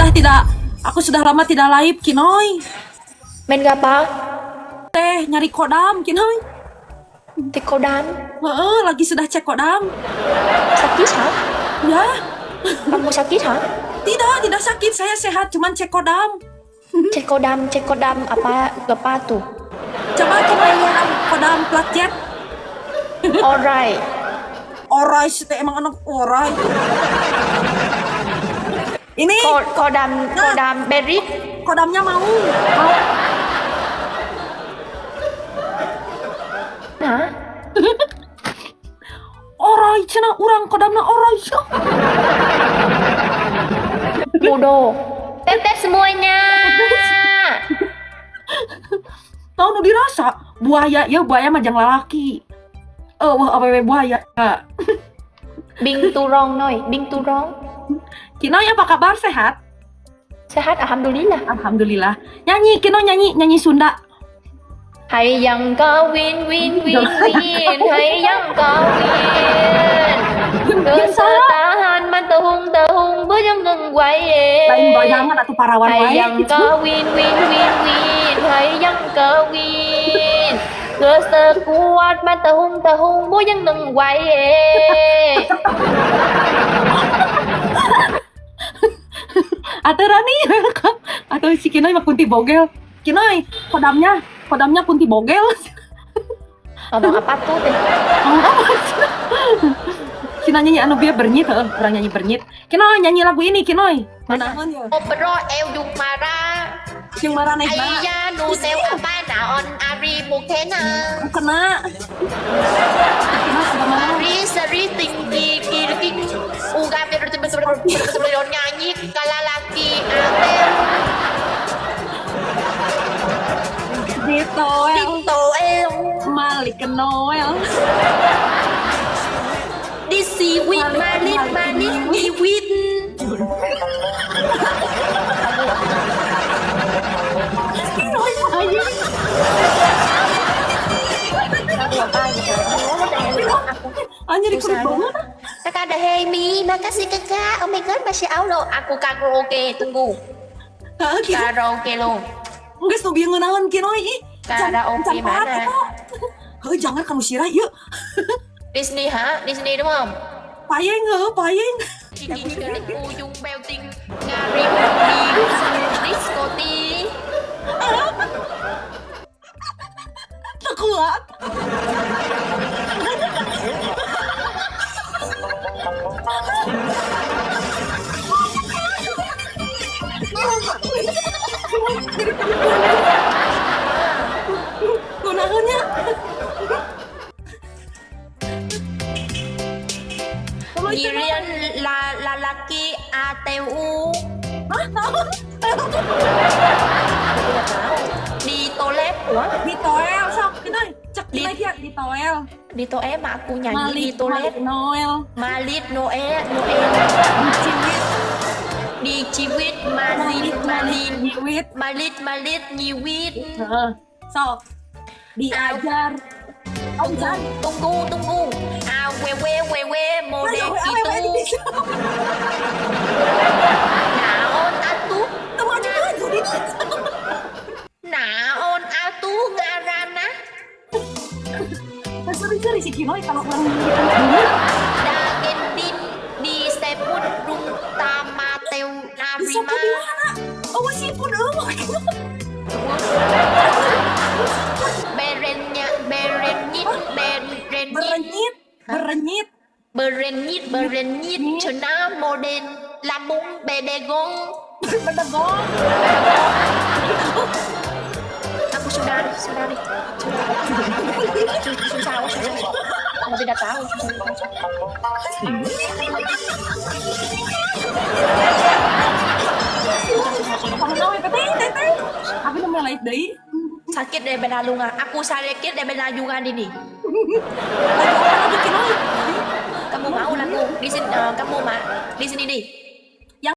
Sudah tidak, aku sudah lama tidak live, Kinoy. Main apa? Teh nyari kodam, Kinoy. Cek kodam. Heeh, lagi sudah cek kodam. Sakit hah? Ya. Kamu sakit hah? Tidak, tidak sakit. Saya sehat, cuman cek kodam. Cek kodam apa apa tuh? Coba Kinoy kodam, kodam plat jet. Alright. Orai sih teh emang anak orai. Ini Kodam, kodam berry. Kodamnya mau. Mau. Nah. Orai cenah urang kodamna orai cenah. Bodoh. Teteh semuanya. Tahu nu dirasa buaya ya buaya mah jang lalaki. Oh, wah awewe buaya. Bing turong noi, bing turong. Kinoy apa kabar, sehat? Sehat, alhamdulillah. Alhamdulillah. Nyanyi Kinoy, nyanyi, nyanyi Sunda. Hayang kawin win win win, hayang kawin. Kesetahan man tehung tehung bojong neng wae. Lain bayangan atau parawan wae. Hayang kawin win win win, hayang kawin. Kesekuat man tehung tehung bojong neng wae. Atau Rani, atau si Kinoy mah kunti bogel. Kinoy, kodamnya, kodamnya kunti bogel. Ngomong apa tuh teh? Ngomong apa? Cina nyanyi anu bieu bernyit, heeh, urang nyanyi bernyit. Kinoy nyanyi lagu ini, Kinoy. Mana? Opero el dung mara. Yang marah naik mana? Ayah nu sel apa naon ari mukena. Kena. Ari seri tinggi kiri uga ber nyanyi kalalaki atel. Ditoel. Ditoel. Malik Noel. Disiwit malik malik diwit. Anjir, ikut banget. Kakak ada Hemi, makasih kakak. Oh my god, masya Allah. Aku karaoke, tunggu. Karaoke lo. Enggak, nu bieu ngeunaheun Kinoy ih. Karaoke mana? Heuh, jangan kamu sirah yuk. Di sini hả? Di sini đúng không? Payeng heuh, payeng. Ujung belting ngari disco ti. Tak kuat. Gunaannya. Giliran lalaki ATU. Hah? Di toilet. Di toel sok kita cek di lihat di toel. Di toel mah aku nyanyi di toilet. Malik Noel. Malik Noel Noel. Diciwit. Diciwit Malik Malik Nyiwit. Malik Malik nyiwit. Sok diajar. Oh, jangan. Tunggu tunggu. A we we we we mode gitu. Naon atuh? Teu maju maju di dieu. Naon atuh ngaranna? Seri-seri si Kinoy kalau orang dulu. Dagen bin disebut rung tamateu narima. Disebut di mana? Oh, sipun eueuh. Berennya berenyit berenyit Berenyit, berenyit. Berenyit berenyit cenah model lambung bedegong. Bedegong. Aku sudah sudah nih. Susah, susah. Aku tidak tahu. Kamu tahu ya, teteh, teteh. Aku udah mulai live deui. Sakit deh bela lunga. Aku sakit deh bela lunga ini. Lagu apa lagi Kinoy? Kamu mau lagu di sini? Kamu ma di sini nih.